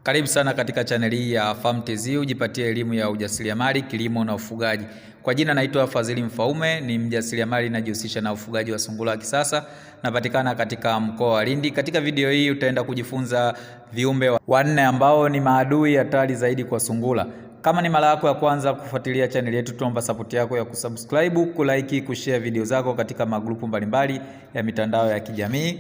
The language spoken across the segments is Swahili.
Karibu sana katika chaneli hii ya Farm TZ ujipatie elimu ya ujasiriamali, kilimo na ufugaji. Kwa jina naitwa Fadhili Mfaume, ni mjasiriamali najihusisha na ufugaji wa sungura wa kisasa, napatikana katika mkoa wa Lindi. Katika video hii utaenda kujifunza viumbe wanne ambao ni maadui hatari zaidi kwa sungura. Kama ni mara yako ya kwanza kufuatilia chaneli yetu, tunaomba support yako ya kusubscribe, kulike, kushare video zako katika magrupu mbalimbali ya mitandao ya kijamii.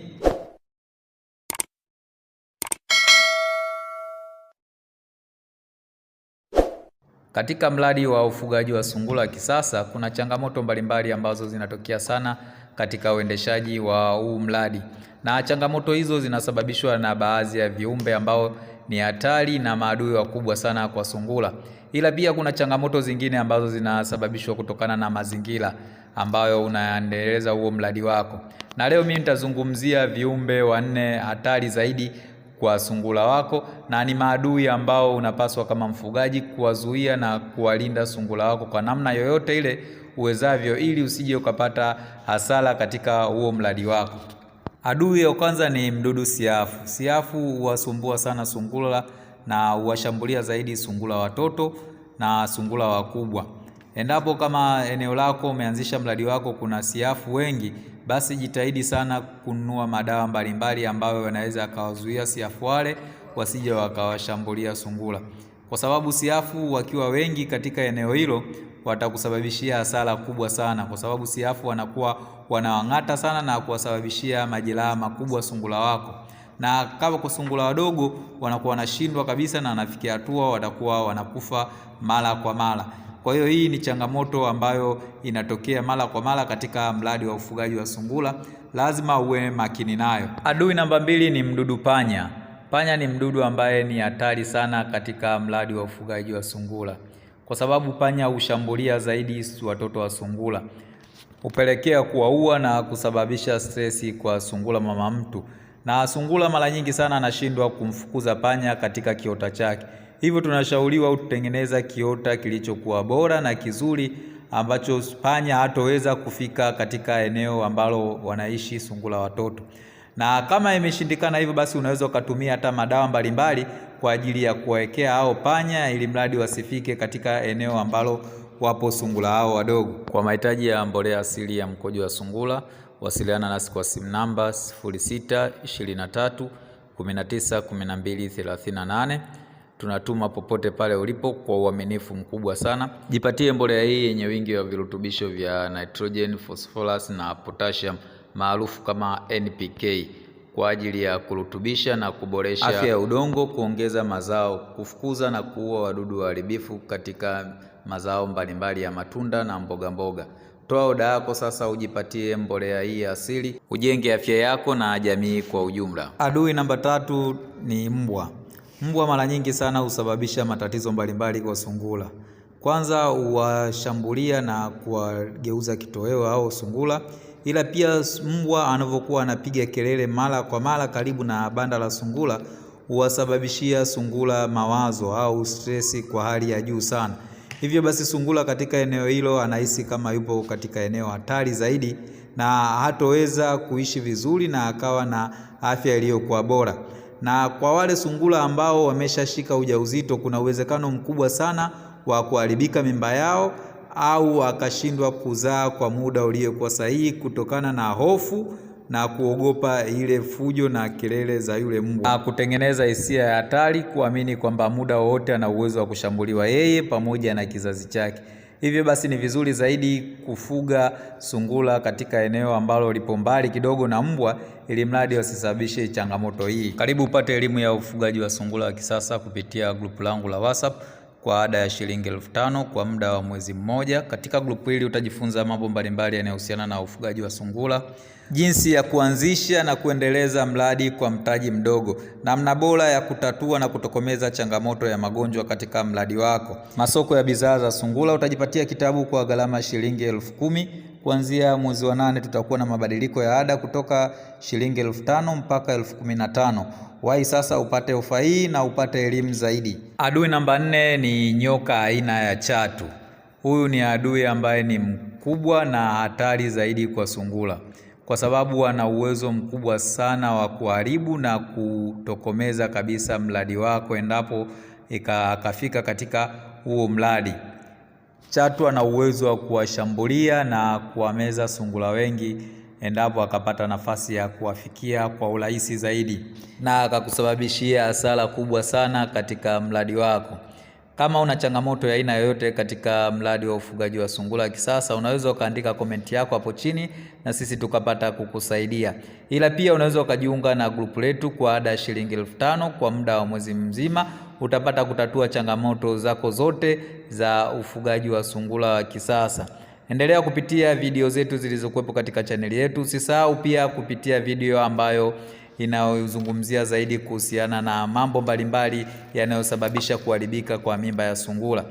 Katika mradi wa ufugaji wa sungura wa kisasa kuna changamoto mbalimbali ambazo zinatokea sana katika uendeshaji wa huu mradi, na changamoto hizo zinasababishwa na baadhi ya viumbe ambao ni hatari na maadui wakubwa sana kwa sungura. Ila pia kuna changamoto zingine ambazo zinasababishwa kutokana na mazingira ambayo unaendeleza huo mradi wako. Na leo mimi nitazungumzia viumbe wanne hatari zaidi kwa sungura wako na ni maadui ambao unapaswa kama mfugaji kuwazuia na kuwalinda sungura wako kwa namna yoyote ile uwezavyo, ili usije ukapata hasara katika huo mradi wako. Adui wa kwanza ni mdudu siafu. Siafu huwasumbua sana sungura na huwashambulia zaidi sungura watoto na sungura wakubwa. Endapo kama eneo lako umeanzisha mradi wako kuna siafu wengi, basi jitahidi sana kununua madawa mbalimbali ambayo yanaweza akawazuia siafu wale wasije wakawashambulia sungura, kwa sababu siafu wakiwa wengi katika eneo hilo watakusababishia hasara kubwa sana, kwa sababu siafu wanakuwa wanawang'ata sana na kuwasababishia majeraha makubwa sungura wako, na kama kwa sungura wadogo wanakuwa wanashindwa kabisa, na wanafikia hatua watakuwa wanakufa mara kwa mara. Kwa hiyo hii ni changamoto ambayo inatokea mara kwa mara katika mradi wa ufugaji wa sungura, lazima uwe makini nayo. Adui namba mbili ni mdudu panya. Panya ni mdudu ambaye ni hatari sana katika mradi wa ufugaji wa sungura, kwa sababu panya hushambulia zaidi watoto wa sungura, hupelekea kuwaua na kusababisha stresi kwa sungura mama mtu, na sungura mara nyingi sana anashindwa kumfukuza panya katika kiota chake. Hivyo tunashauriwa kutengeneza kiota kilichokuwa bora na kizuri ambacho panya hatoweza kufika katika eneo ambalo wanaishi sungura watoto. Na kama imeshindikana hivyo, basi unaweza ukatumia hata madawa mbalimbali kwa ajili ya kuwawekea hao panya, ili mradi wasifike katika eneo ambalo wapo sungura hao wadogo. Kwa mahitaji ya mbolea asili ya mkojo wa sungura, wasiliana nasi kwa simu namba 0623 19 12 38. Tunatuma popote pale ulipo kwa uaminifu mkubwa sana. Jipatie mbolea hii yenye wingi wa virutubisho vya nitrogen, phosphorus na potassium maarufu kama NPK kwa ajili ya kurutubisha na kuboresha afya ya udongo, kuongeza mazao, kufukuza na kuua wadudu waharibifu katika mazao mbalimbali ya matunda na mboga mboga. Toa oda yako sasa ujipatie mbolea hii ya asili, ujenge afya yako na jamii kwa ujumla. Adui namba tatu ni mbwa. Mbwa mara nyingi sana husababisha matatizo mbalimbali kwa sungura. Kwanza huwashambulia na kuwageuza kitoweo au sungura, ila pia mbwa anavyokuwa anapiga kelele mara kwa mara karibu na banda la sungura huwasababishia sungura mawazo au stresi kwa hali ya juu sana. Hivyo basi sungura katika eneo hilo anahisi kama yupo katika eneo hatari zaidi na hatoweza kuishi vizuri na akawa na afya iliyokuwa bora. Na kwa wale sungura ambao wameshashika ujauzito, kuna uwezekano mkubwa sana wa kuharibika mimba yao au akashindwa kuzaa kwa muda uliokuwa sahihi kutokana na hofu na kuogopa ile fujo na kelele za yule mbwa, na kutengeneza hisia ya hatari, kuamini kwamba muda wowote ana uwezo wa kushambuliwa yeye pamoja na kizazi chake. Hivyo basi ni vizuri zaidi kufuga sungura katika eneo ambalo lipo mbali kidogo na mbwa, ili mradi wasisababishe changamoto hii. Karibu upate elimu ya ufugaji wa sungura wa kisasa kupitia grupu langu la WhatsApp kwa ada ya shilingi 5,000 kwa muda wa mwezi mmoja. Katika grupu hili utajifunza mambo mbalimbali yanayohusiana na ufugaji wa sungura, jinsi ya kuanzisha na kuendeleza mradi kwa mtaji mdogo, namna bora ya kutatua na kutokomeza changamoto ya magonjwa katika mradi wako, masoko ya bidhaa za sungura. Utajipatia kitabu kwa gharama shilingi 10,000. Kuanzia mwezi wa 8 tutakuwa na mabadiliko ya ada kutoka shilingi 5,000 mpaka 15,000. Wahi sasa upate ofa hii na upate elimu zaidi. Adui namba 4 ni nyoka aina ya chatu. Huyu ni adui ambaye ni mkubwa na hatari zaidi kwa sungura, kwa sababu ana uwezo mkubwa sana wa kuharibu na kutokomeza kabisa mradi wako endapo akafika katika huo mradi. Chatu ana uwezo wa kuwashambulia na kuwameza sungura wengi endapo akapata nafasi ya kuwafikia kwa urahisi zaidi na akakusababishia hasara kubwa sana katika mradi wako. Kama una changamoto ya aina yoyote katika mradi wa ufugaji wa sungura wa kisasa, unaweza ukaandika komenti yako hapo chini na sisi tukapata kukusaidia. Ila pia unaweza ukajiunga na grupu letu kwa ada ya shilingi 5,000 kwa muda wa mwezi mzima. Utapata kutatua changamoto zako zote za ufugaji wa sungura wa kisasa. Endelea kupitia video zetu zilizokuwepo katika chaneli yetu. Usisahau pia kupitia video ambayo inayozungumzia zaidi kuhusiana na mambo mbalimbali yanayosababisha kuharibika kwa mimba ya sungura.